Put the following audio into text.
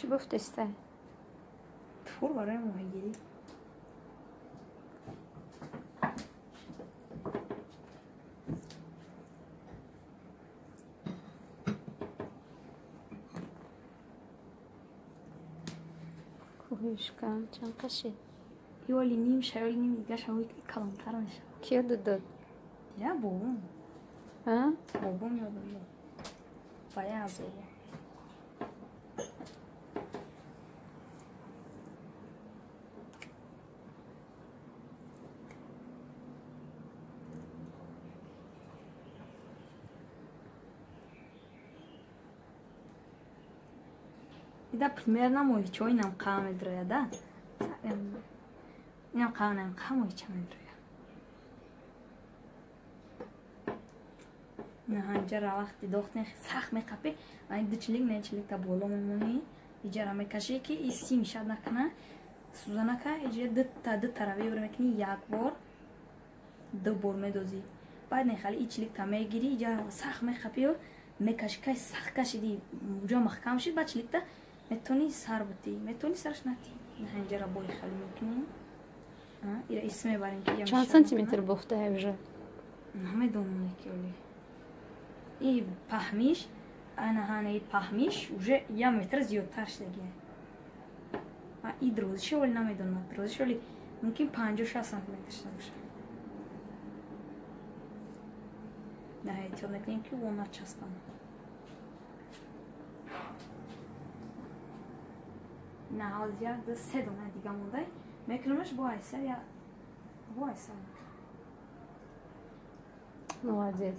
Чӣ бофтестай? Тӯр барои моҳигирӣ. Кӯҳишкам чанд қашид? Ёли ним шаёли ним дигаша калонтар мешавад. Ки ёдат дод? Я бобом. А? Бобом ёдам дод. Вая аз бобом. Ида примерно моҳичо инам қа медрояд, да? Инам қа, инам қа моҳича медрояд. Инаҳанҷара вақти дохтне сахт меқапӣ, ай ду чилик, не чилик та боло мемонӣ, иҷара мекашӣ ки и сим шад накана, сӯзанака, иҷа дута ду тараф евр мекунӣ як бор, ду бор медозӣ. Баъд нехали и чилик та мегирӣ, иҷара сахт меқапӣ, мекашӣ, кай сахт кашидӣ, ҷо маҳкам шид, баъд чиликта метавонӣ сар бутӣ, метавонӣ сараш натӣ. Наҳанҷара бой хали мекунӣ. Ира ис мебарем ки Чанд сантиметр бофтае уже? Намедонам ки оли. И паҳмиш, анаҳана и паҳмиш уже як метр зиёдтар шудагия. И дарозиши оли намедонам. Дарозиши оли мумкин 50-60 сантиметр шуда бошад. На эҳтиёт мекунем ки он начаспанд. На ҳозир як ду се дона дига мондай мекунамаш бо айсар я бо айсар. Молодец.